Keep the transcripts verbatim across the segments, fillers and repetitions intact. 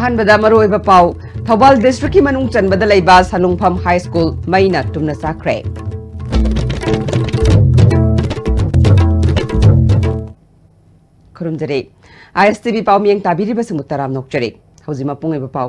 ꯑꯍꯥꯟꯕꯗ ꯃꯔꯨꯑꯣꯏꯕ ꯄꯥꯎ꯫ ꯊꯧꯕꯥꯜ ꯗꯤꯁꯇ꯭ꯔꯤꯛꯀꯤ ꯃꯅꯨꯡ ꯆꯟꯕꯗ ꯂꯩꯕ ꯁꯂꯨꯡꯐꯝ ꯍꯥꯏ ꯁ꯭ꯀꯨꯜ ꯃꯩꯅ ꯇꯨꯝꯅ ꯆꯥꯛꯈ꯭ꯔꯦ꯫ ꯈꯨꯔꯨꯝꯖꯔꯤ꯫ ISTV ꯄꯥꯎ ꯃꯤꯌꯦꯡ ꯇꯥꯕꯤꯔꯤꯕꯁꯤꯡꯕꯨ ꯇꯔꯥꯝꯅ ꯑꯣꯛꯆꯔꯤ꯫ ꯍꯧꯖꯤꯛ ꯃꯄꯨꯡ ꯑꯣꯏꯕ ꯄꯥꯎ꯫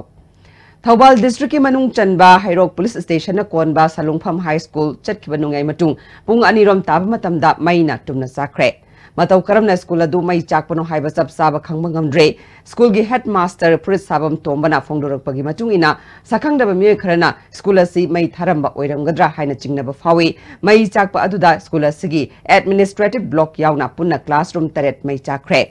ꯊꯧꯕꯥꯜ ꯗꯤꯁꯇ꯭ꯔꯤꯛꯀꯤ ꯃꯅꯨꯡ ꯆꯟꯕ ꯍꯩꯔꯣꯛ ꯄꯨꯂꯤꯁ ꯁ꯭ꯇꯦꯁꯟꯅ ꯀꯣꯟꯕ ꯁꯂꯨꯡꯐꯝ ꯍꯥꯏ ꯁ꯭ꯀꯨꯜ ꯆꯠꯈꯤꯕ ꯅꯣꯡꯌꯥꯏ ꯃꯇꯨꯡ ꯄꯨꯡ ꯑꯅꯤꯔꯣꯝ ꯇꯥꯕ ꯃꯇꯝꯗ ꯃꯩꯅ ꯇꯨꯝꯅ ꯆꯥꯛꯈ꯭ꯔꯦ꯫ ꯃꯇꯧ ꯀꯔꯝꯅ ꯁ꯭ꯀꯨꯜ ꯑꯗꯨ ꯃꯩ ꯆꯥꯛꯄꯅꯣ ꯍꯥꯏꯕ ꯆꯞ ꯆꯥꯕ ꯈꯪꯕ ꯉꯝꯗ꯭ꯔꯦ꯫ ꯁ꯭ꯀꯨꯜꯒꯤ ꯍꯦꯗ ꯃꯥꯁꯇꯔ ꯐꯨꯔꯤꯠ ꯁꯥꯕꯝ ꯇꯣꯝꯕꯅ ꯐꯣꯡꯗꯣꯔꯛꯄꯒꯤ ꯃꯇꯨꯡ ꯏꯟꯅ, ꯁꯛꯈꯪꯗꯕ ꯃꯤꯑꯣꯏ ꯈꯔꯅ ꯁ꯭ꯀꯨꯜ ꯑꯁꯤ ꯃꯩ ꯊꯥꯔꯝꯕ ꯑꯣꯏꯔꯝꯒꯗ꯭ꯔꯥ ꯍꯥꯏꯅ ꯆꯤꯡꯅꯕ ꯐꯥꯎꯏ꯫ ꯃꯩ ꯆꯥꯛꯄ ꯑꯗꯨꯗ ꯁ꯭ꯀꯨꯜ ꯑꯁꯤꯒꯤ ꯑꯦꯗꯃꯤꯅꯤꯁꯇ꯭ꯔꯦꯇꯤꯚ ꯕ꯭ꯂꯣꯛ ꯌꯥꯎꯅ ꯄꯨꯟꯅ ꯀ꯭ꯂꯥꯁꯔꯨꯝ ꯇꯔꯦꯠ ꯃꯩ ꯆꯥꯛꯈ꯭ꯔꯦ꯫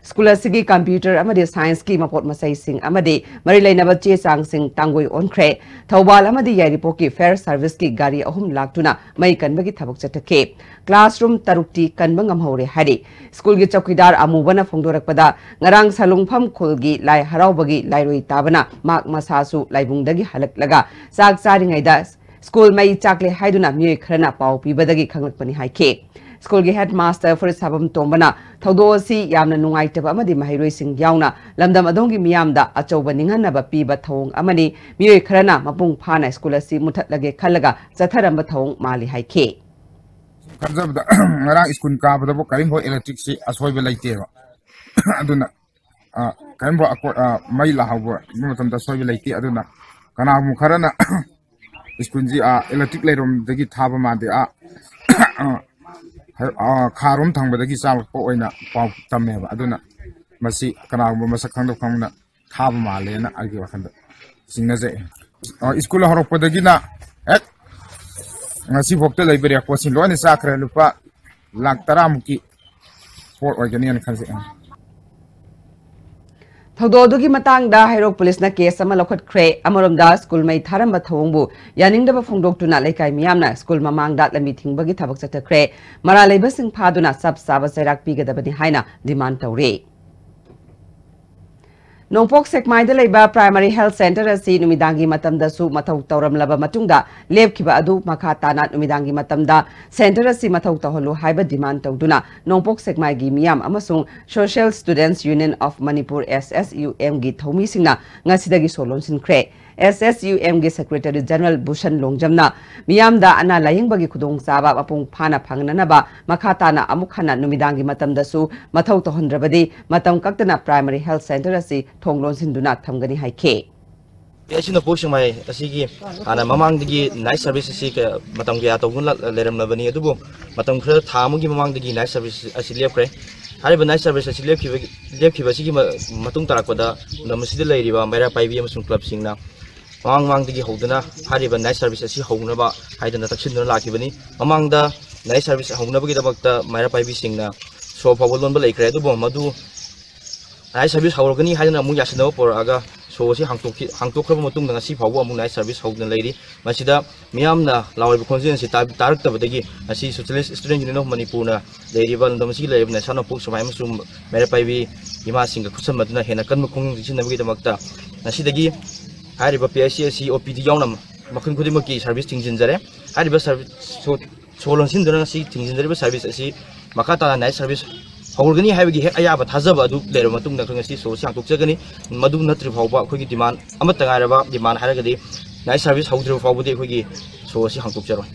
ꯁ꯭ꯀꯨꯜ ꯑꯁꯤꯒꯤ ꯀꯝꯄ꯭ꯌꯨꯇꯔ ꯑꯃꯗꯤ ꯁꯥꯏꯟꯁꯀꯤ ꯃꯄꯣꯠ ꯃꯆꯩꯁꯤꯡ ꯑꯃꯗꯤ ꯃꯔꯤ ꯂꯩꯅꯕ ꯆꯦ ꯆꯥꯡꯁꯤꯡ ꯇꯥꯡꯒꯣꯏ ꯑꯣꯟꯈ꯭ꯔꯦ꯫ ꯊꯧꯕꯥꯜ ꯑꯃꯗꯤ ꯌꯥꯏꯔꯤꯄꯣꯛꯀꯤ ꯐꯥꯌꯔ ꯁꯥꯔꯚꯤꯁꯀꯤ ꯒꯥꯔꯤ ꯑꯍꯨꯝ ꯂꯥꯛꯇꯨꯅ ꯃꯩ ꯀꯟꯕꯒꯤ ꯊꯕꯛ ꯆꯠꯊꯈꯤ꯫ ꯀ꯭ꯂꯥꯁꯔꯨꯝ ꯇꯔꯨꯛꯇꯤ ꯀꯟꯕ ꯉꯝꯍꯧꯔꯦ ꯍꯥꯏꯔꯤ꯫ ꯁ꯭ꯀꯨꯜꯒꯤ ꯆꯧꯀꯤꯗꯥꯔ ꯑꯃꯨꯕꯅ ꯐꯣꯡꯗꯣꯔꯛꯄꯗ, ꯉꯔꯥꯡ ꯁꯂꯨꯡꯐꯝ ꯈꯨꯜꯒꯤ ꯂꯥꯏ ꯍꯔꯥꯎꯕꯒꯤ ꯂꯥꯏꯔꯣꯏ ꯇꯥꯕꯅ ꯃꯍꯥꯛ ꯃꯁꯥꯁꯨ ꯂꯥꯏꯕꯨꯡꯗꯒꯤ ꯍꯜꯂꯛꯂꯒ ꯆꯥꯛ ꯆꯥꯔꯤꯉꯩꯗ ꯁ꯭ꯀꯨꯜ ꯃꯩ ꯆꯥꯛꯂꯦ ꯍꯥꯏꯗꯨꯅ ꯃꯤꯑꯣꯏ ꯈꯔꯅ ꯄꯥꯎ ꯄꯤꯕꯗꯒꯤ ꯈꯪꯂꯛꯄꯅꯤ ꯍꯥꯏꯈꯤ꯫ ꯁ꯭ꯀꯨꯜꯒꯤ ꯍꯦꯗ ꯃꯥꯁꯇꯔ ꯐꯨꯔꯤꯠ ꯁꯥꯕꯝ ꯇꯣꯝꯕꯅ ꯊꯧꯗꯣꯛ ꯑꯁꯤ ꯌꯥꯝꯅ ꯅꯨꯡꯉꯥꯏꯇꯕ ꯑꯃꯗꯤ ꯃꯍꯩꯔꯣꯏꯁꯤꯡ ꯌꯥꯎꯅ ꯂꯝꯗꯝ ꯑꯗꯣꯝꯒꯤ ꯃꯤꯌꯥꯝꯗ ꯑꯆꯧꯕ ꯅꯤꯡꯍꯟꯅꯕ ꯄꯤꯕ ꯊꯧꯑꯣꯡ ꯑꯃꯅꯤ꯫ ꯃꯤꯑꯣꯏ ꯈꯔꯅ ꯃꯄꯨꯡ ꯐꯥꯅ ꯁ꯭ꯀꯨꯜ ꯑꯁꯤ ꯃꯨꯊꯠꯂꯒꯦ ꯈꯜꯂꯒ ꯆꯠꯊꯔꯝꯕ ꯊꯧꯑꯣꯡ ꯃꯥꯜꯂꯤ ꯍꯥꯏꯈꯤ꯫ ꯈꯟꯖꯕꯗ, ꯉꯔꯥꯡ ꯁ꯭ꯀꯨꯜ ꯀꯥꯕꯗꯕꯨ ꯀꯔꯤꯒꯨꯝꯕ ꯏꯂꯦꯛꯇ꯭ꯔꯤꯛꯁꯤ ꯑꯁꯣꯏꯕ ꯂꯩꯇꯦꯕ꯫ ꯑꯗꯨꯅ, ꯑ, ꯀꯔꯤꯒꯨꯝꯕ ꯑꯀꯣ-, ꯑ, ꯃꯩ ꯂꯥꯛꯍꯧꯕ ꯃꯇꯝꯗ ꯑꯁꯣꯏꯕ ꯂꯩꯇꯦ꯫ ꯑꯗꯨꯅ ꯀꯅꯥꯒꯨꯝꯕ ꯈꯔꯅ ꯁ꯭ꯀꯨꯜꯁꯤ, ꯑ, ꯏꯂꯦꯛꯇ꯭ꯔꯤꯛ ꯂꯩꯔꯣꯝꯗꯒꯤ ꯊꯥꯕ ꯃꯥꯟꯗꯦ, ꯑ, ꯑ, ꯑ, ꯈꯥꯔꯣꯝ ꯊꯪꯕꯗꯒꯤ ꯆꯥꯛꯂꯛꯄ ꯑꯣꯏꯅ ꯄꯥꯎ ꯇꯝꯃꯦꯕ꯫ ꯑꯗꯨꯅ ꯃꯁꯤ ꯀꯅꯥꯒꯨꯝꯕ ꯃꯁꯛ ꯈꯪꯗꯕ ꯀꯥꯡꯕꯨꯅ ꯊꯥꯕ ꯃꯥꯜꯂꯦꯅ ꯑꯩꯒꯤ ꯋꯥꯈꯜꯗ ꯆꯤꯡꯅꯖꯩ꯫ ꯑ, ꯁ꯭ꯀꯨꯜ ꯍꯧꯔꯛꯄꯗꯒꯤꯅ ꯍꯦꯛ ꯉꯁꯤꯐꯥꯎꯗ ꯂꯩꯕ ꯔꯦꯀꯣꯔꯠꯁꯤ ꯂꯣꯏꯅ ꯆꯥꯛꯈ꯭ꯔꯦ꯫ ꯂꯨꯄꯥ ꯂꯥꯈ ꯇꯔꯥꯃꯨꯛꯀꯤ ꯄꯣꯠ ꯑꯣꯏꯒꯅꯤꯅ ꯈꯟꯖꯩ꯫ ꯊꯧꯗꯣꯛ ꯑꯗꯨꯒꯤ ꯃꯇꯥꯡꯗ ꯍꯩꯔꯣꯛ ꯄꯨꯂꯤꯁꯅ ꯀꯦꯁ ꯑꯃ ꯂꯧꯈꯠꯈ꯭ꯔꯦ꯫ ꯑꯃꯔꯣꯝꯗ, ꯁ꯭ꯀꯨꯜ ꯃꯩ ꯊꯥꯔꯝꯕ ꯊꯧꯑꯣꯡꯕꯨ ꯌꯥꯅꯤꯡꯗꯕ ꯐꯣꯡꯗꯣꯛꯇꯨꯅ ꯂꯩꯀꯥꯏ ꯃꯤꯌꯥꯝꯅ ꯁ꯭ꯀꯨꯜ ꯃꯃꯥꯡꯗ ꯂꯝꯕꯤ ꯊꯤꯡꯕꯒꯤ ꯊꯕꯛ ꯆꯠꯊꯈ꯭ꯔꯦ꯫ ꯃꯔꯥꯜ ꯂꯩꯕꯁꯤꯡ ꯐꯥꯗꯨꯅ ꯆꯞ ꯆꯥꯕ ꯆꯩꯔꯥꯛ ꯄꯤꯒꯗꯕꯅꯤ ꯍꯥꯏꯅ ꯗꯤꯃꯥꯟ ꯇꯧꯔꯤ꯫ ꯅꯣꯡꯄꯣꯛ ꯁꯦꯛꯃꯥꯏꯗ ꯂꯩꯕ Primary Health Centre ꯑꯁꯤ ꯅꯨꯃꯤꯗꯥꯡꯒꯤ ꯃꯇꯝꯗꯁꯨ ꯃꯊꯧ ꯇꯧꯔꯝꯂꯕ ꯃꯇꯨꯡꯗ, ꯂꯦꯞꯈꯤꯕ ꯑꯗꯨ ꯃꯈꯥ ꯇꯥꯅ ꯅꯨꯃꯤꯗꯥꯡꯒꯤ ꯃꯇꯝꯗ centre ꯑꯁꯤ ꯃꯊꯧ ꯇꯧꯍꯜꯂꯨ ꯍꯥꯏꯕ demand ꯇꯧꯗꯨꯅ ꯅꯣꯡꯄꯣꯛ ꯁꯦꯛꯃꯥꯏꯒꯤ ꯃꯤꯌꯥꯝ ꯑꯃꯁꯨꯡ Social Students Union of Manipur, S S U M ꯒꯤ ꯊꯧꯃꯤꯁꯤꯡꯅ ꯉꯁꯤꯗꯒꯤ ꯁꯣ ꯂꯣꯟꯁꯤꯟꯈ꯭ꯔꯦ꯫ S S U M ꯒꯤ Secretary General ꯚꯨꯁꯟ ꯂꯣꯡꯖꯝꯅ ꯃꯤꯌꯥꯝꯗ ꯑꯅꯥ ꯂꯥꯌꯦꯡꯕꯒꯤ ꯈꯨꯗꯣꯡꯆꯥꯕ ꯃꯄꯨꯡ ꯐꯥꯅ ꯐꯪꯅꯅꯕ ꯃꯈꯥ ꯇꯥꯅ ꯑꯃꯨꯛ ꯍꯟꯅ ꯅꯨꯃꯤꯗꯥꯡꯒꯤ ꯃꯇꯝꯗꯁꯨ ꯃꯊꯧ ꯇꯧꯍꯟꯗ꯭ꯔꯕꯗꯤ ꯃꯇꯝ ꯀꯛꯇꯅ Primary Health Centre ꯑꯁꯤ ꯊꯣꯡ ꯂꯣꯟꯁꯤꯟꯗꯨꯅ ꯊꯝꯒꯅꯤ ꯍꯥꯏꯈꯤ꯫ ꯑꯩꯁꯤꯅ ꯄꯣꯛ ꯁꯦꯛꯃꯥꯏ ꯑꯁꯤꯒꯤ ꯍꯥꯟꯅ ꯃꯃꯥꯡꯗꯒꯤ night service ꯑꯁꯤ ꯀꯌꯥ, ꯃꯇꯝ ꯀꯌꯥ ꯇꯧꯗꯨꯅ ꯂ-, ꯂꯩꯔꯝꯂꯕꯅꯤ, ꯑꯗꯨꯕꯨ ꯃꯇꯝ ꯈꯔ, ꯊꯥ ꯑꯃꯒꯤ ꯃꯃꯥꯡꯗꯒꯤ night service ꯑꯁꯤ ꯂꯦꯞꯈ꯭ꯔꯦ꯫ ꯍꯥꯏꯔꯤꯕ night service ꯑꯁꯤ ꯂꯦꯞꯈꯤꯕꯒꯤ, ꯂꯦꯞꯈꯤꯕ ꯑꯁꯤꯒꯤ ꯃ-, ꯃꯇꯨꯡ ꯇꯥꯔꯛꯄꯗ ꯂꯝꯗꯝ ꯑꯁꯤꯗ ꯂꯩꯔꯤꯕ ꯃꯩꯔꯥ ꯄꯥꯏꯕꯤ ꯑꯃꯁꯨꯡ clubꯁꯤꯡꯅ ꯃꯃꯥꯡ ꯃꯃꯥꯡꯗꯒꯤ ꯍꯧꯗꯨꯅ ꯍꯥꯏꯔꯤꯕ night service ꯑꯁꯤ ꯍꯧꯅꯕ ꯍꯥꯏꯗꯅ ꯇꯛꯁꯤꯟꯗꯨꯅ ꯂꯥꯛꯈꯤꯕꯅꯤ꯫ ꯃꯃꯥꯡꯗ night service ꯍꯧꯅꯕꯒꯤꯗꯃꯛꯇ ꯃꯩꯔꯥ ꯄꯥꯏꯕꯤꯁꯤꯡꯅ ꯁꯣ ꯐꯥꯎꯕ ꯂꯣꯟꯕ ꯂꯩꯈ꯭ꯔꯦ, ꯑꯗꯨꯕꯨ ꯃꯗꯨ night service ꯍꯧꯔꯒꯅꯤ ꯍꯥꯏꯗꯅ ꯑꯃꯨꯛ ꯌꯥꯁꯤꯟꯅꯕ ꯄꯨꯔꯛꯑꯒ ꯁꯣ ꯑꯁꯤ ꯍꯥꯡꯇꯣꯛꯈꯤ-, ꯍꯥꯡꯇꯣꯛꯈ꯭ꯔꯕ ꯃꯇꯨꯡꯗ ꯉꯁꯤ ꯐꯥꯎꯕ ꯑꯃꯨꯛ night service ꯍꯧꯗꯨꯅ ꯂꯩꯔꯤ꯫ ꯃꯁꯤꯗ ꯃꯤꯌꯥꯝꯅ ꯂꯥꯎꯔꯤꯕ ꯈꯣꯟꯖꯦꯜ ꯑꯁꯤ ꯇꯥ-, ꯇꯥꯔꯛꯇꯕꯗꯒꯤ ꯉꯁꯤ Socialist Student Union of ꯃꯅꯤꯄꯨꯔꯅ ꯂꯩꯔꯤꯕ ꯂꯝꯗꯝ ꯑꯁꯤꯒꯤ ꯂꯩꯔꯤꯕ ꯅꯦꯁꯥ ꯅꯣꯡꯄꯣꯛ ꯁꯦꯛꯃꯥꯏ ꯑꯃꯁꯨꯡ ꯃꯩꯔꯥ ꯄꯥꯏꯕꯤ ꯏꯃꯥꯁꯤꯡꯒ ꯈꯨꯠꯁꯝꯅꯗꯨꯅ ꯍꯦꯟꯅ ꯀꯟꯕ ꯈꯣꯡꯖꯪ ꯆꯦꯟꯁꯤꯟꯅꯕꯒꯤꯗꯃꯛꯇ ꯉꯁꯤꯗꯒꯤ ꯍꯥꯏꯔꯤꯕ P H C ꯑꯁꯤ O P D ꯌꯥꯎꯅ ꯃꯈꯜ ꯈꯨꯗꯤꯡꯃꯛꯀꯤ service ꯊꯤꯡꯖꯤꯟꯖꯔꯦ꯫ ꯍꯥꯏꯔꯤꯕ service ꯁꯣ, ꯁꯣ ꯂꯣꯟꯁꯤꯟꯗꯨꯅ ꯉꯁꯤ ꯊꯤꯡꯖꯤꯟꯖꯔꯤꯕ service ꯑꯁꯤ ꯃꯈꯥ ꯇꯥꯅ night service ꯍꯧꯔꯒꯅꯤ ꯍꯥꯏꯕꯒꯤ ꯍꯦꯛ ꯑꯌꯥꯕ ꯊꯥꯖꯕ ꯑꯗꯨ ꯂꯩꯔꯕ ꯃꯇꯨꯡꯗ ꯑꯩꯈꯣꯏ ꯉꯁꯤ ꯁꯣ ꯑꯁꯤ ꯍꯥꯡꯗꯣꯛꯆꯒꯅꯤ꯫ ꯃꯗꯨ ꯅꯠꯇ꯭ꯔꯤ ꯐꯥꯎꯕ ꯑꯩꯈꯣꯏꯒꯤ demand, ꯑꯃꯠꯇ ꯉꯥꯏꯔꯕ demand ꯍꯥꯏꯔꯒꯗꯤ night service ꯍꯧꯗ꯭ꯔꯤꯕ ꯐꯥꯎꯕꯗꯤ ꯑꯩꯈꯣꯏꯒꯤ ꯁꯣ ꯑꯁꯤ ꯍꯥꯡꯗꯣꯛꯆꯔꯣꯏ꯫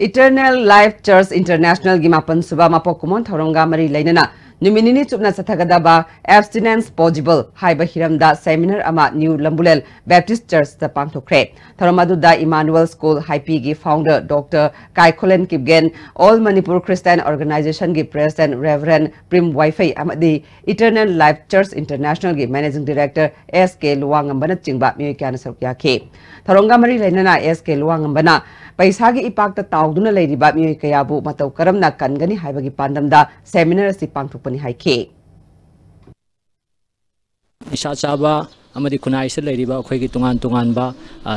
Eternal Life Church Internationalꯒꯤ ꯃꯥꯄꯟ ꯁꯨꯕ ꯃꯄꯣꯛ ꯀꯨꯝꯑꯣꯟ ꯊꯧꯔꯝꯒ ꯃꯔꯤ ꯂꯩꯅꯅ ꯅꯨꯃꯤꯠ ꯅꯤꯅꯤ ꯆꯨꯞꯅ ꯆꯠꯊꯒꯗꯕ Abstinence Possible ꯍꯥꯏꯕ ꯍꯤꯔꯝꯗ seminar ꯑꯃ New ꯂꯝꯕꯨꯂꯦꯜ Baptist Churchꯇ ꯄꯥꯡꯊꯣꯛꯈ꯭ꯔꯦ꯫ ꯊꯧꯔꯝ ꯑꯗꯨꯗ Emmanuel School ꯍꯥꯏꯄꯤꯒꯤ founder Doctor ꯀꯥꯏꯈꯣꯂꯦꯟ Kipgen, All Manipur Christian Organizationꯒꯤ President Reverend ꯄ꯭ꯔꯤꯝ ꯋꯥꯏꯐꯩ ꯑꯃꯗꯤ Eternal Life Church Internationalꯒꯤ Managing Director S K ꯂꯨꯋꯥꯉꯝꯕꯅꯆꯤꯡꯕ ꯃꯤꯑꯣꯏ ꯀꯌꯥꯅ ꯁꯔꯨꯛ ꯌꯥꯈꯤ꯫ ꯊꯧꯔꯝꯒ ꯃꯔꯤ ꯂꯩꯅꯅ S K ꯂꯨꯋꯥꯉꯝꯕꯅ ꯄꯩꯁꯥꯒꯤ ꯏꯄꯥꯛꯇ ꯇꯥꯎꯗꯨꯅ ꯂꯩꯔꯤꯕ ꯃꯤꯑꯣꯏ ꯀꯌꯥꯕꯨ ꯃꯇꯧ ꯀꯔꯝꯅ ꯀꯟꯒꯅꯤ ꯍꯥꯏꯕꯒꯤ ꯄꯥꯟꯗꯝꯗ seminar ꯑꯁꯤ ꯄꯥꯡꯊꯣꯛꯄꯅꯤ ꯍꯥꯏꯈꯤ꯫ ꯅꯤꯁꯥ ꯆꯥꯕ ꯑꯃꯗꯤ ꯈꯨꯟꯅꯥꯏꯁꯤꯗ ꯂꯩꯔꯤꯕ ꯑꯩꯈꯣꯏꯒꯤ ꯇꯣꯉꯥꯟ ꯇꯣꯉꯥꯟꯕ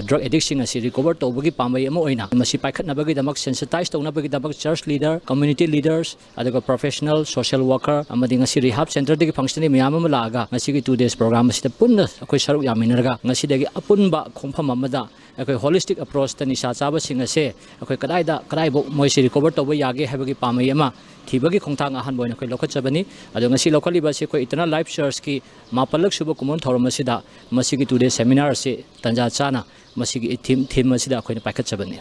ꯗ꯭ꯔꯒ ꯑꯦꯗꯤꯛꯁꯤꯡ ꯑꯁꯤ ꯔꯤꯀꯣꯚꯔ ꯇꯧꯕꯒꯤ ꯄꯥꯝꯕꯩ ꯑꯃ ꯑꯣꯏꯅ ꯃꯁꯤ ꯄꯥꯏꯈꯠꯅꯕꯒꯤꯗꯃꯛ, ꯁꯦꯟꯁꯤꯇꯥꯏꯁ ꯇꯧꯅꯕꯒꯤꯗꯃꯛ ꯆꯔꯆ ꯂꯤꯗꯔ, ꯀꯝꯃ꯭ꯌꯨꯅꯤꯇꯤ ꯂꯤꯗꯔꯁ, ꯑꯗꯨꯒ ꯄ꯭ꯔꯣꯐꯦꯁꯅꯦꯜ ꯁꯣꯁꯤꯌꯦꯜ ꯋꯥꯔꯀꯔ ꯑꯃꯗꯤ ꯉꯁꯤ ꯔꯤꯍꯥꯕ ꯁꯦꯟꯇꯔꯗꯒꯤ ꯐꯪꯁꯟꯅꯔꯤ ꯃꯌꯥꯝ ꯑꯃ ꯂꯥꯛꯑꯒ ꯉꯁꯤꯒꯤ ꯇꯨ ꯗꯦꯁ ꯄ꯭ꯔꯣꯒ꯭ꯔꯥꯝ ꯑꯁꯤꯗ ꯄꯨꯟꯅ ꯑꯩꯈꯣꯏ ꯁꯔꯨꯛ ꯌꯥꯃꯤꯟꯅꯔꯒ ꯉꯁꯤꯗꯒꯤ ꯑꯄꯨꯟꯕ ꯈꯣꯡꯐꯝ ꯑꯃꯗ ꯑꯩꯈꯣꯏ ꯍꯣꯂꯤꯁꯇꯤꯛ ꯑꯦꯄ꯭ꯔꯣꯆꯇ ꯅꯤꯁꯥ ꯆꯥꯕꯁꯤꯡ ꯑꯁꯦ ꯑꯩꯈꯣꯏ ꯀꯗꯥꯏꯗ, ꯀꯗꯥꯏꯐꯥꯎ ꯃꯣꯏꯁꯤ ꯔꯤꯀꯣꯚꯔ ꯇꯧꯕ ꯌꯥꯒꯦ ꯍꯥꯏꯕꯒꯤ ꯄꯥꯝꯕꯩ ꯑꯃ ꯊꯤꯕꯒꯤ ꯈꯣꯡꯊꯥꯡ ꯑꯍꯥꯟꯕ ꯑꯣꯏꯅ ꯑꯩꯈꯣꯏ ꯂꯧꯈꯠꯆꯕꯅꯤ꯫ ꯑꯗꯣ ꯉꯁꯤ ꯂꯧꯈꯠꯂꯤꯕ ꯑꯁꯤ ꯑꯩꯈꯣꯏ ꯏꯇꯔꯅꯦꯜ ꯂꯥꯏꯐ ꯆꯔꯆꯀꯤ ꯃꯥꯄꯜꯂꯛ ꯁꯨꯕ ꯀꯨꯝꯑꯣꯟ ꯊꯧꯔꯝ ꯑꯁꯤꯗ ꯃꯁꯤꯒꯤ ꯇꯨ ꯗꯦ ꯁꯦꯃꯤꯅꯥꯔ ꯑꯁꯤ ꯇꯥꯟꯖꯥ ꯆꯥꯅ ꯃꯁꯤꯒꯤ ꯊꯤꯝ, ꯊꯤꯝ ꯑꯁꯤꯗ ꯑꯩꯈꯣꯏꯅ ꯄꯥꯏꯈꯠꯆꯕꯅꯤ꯫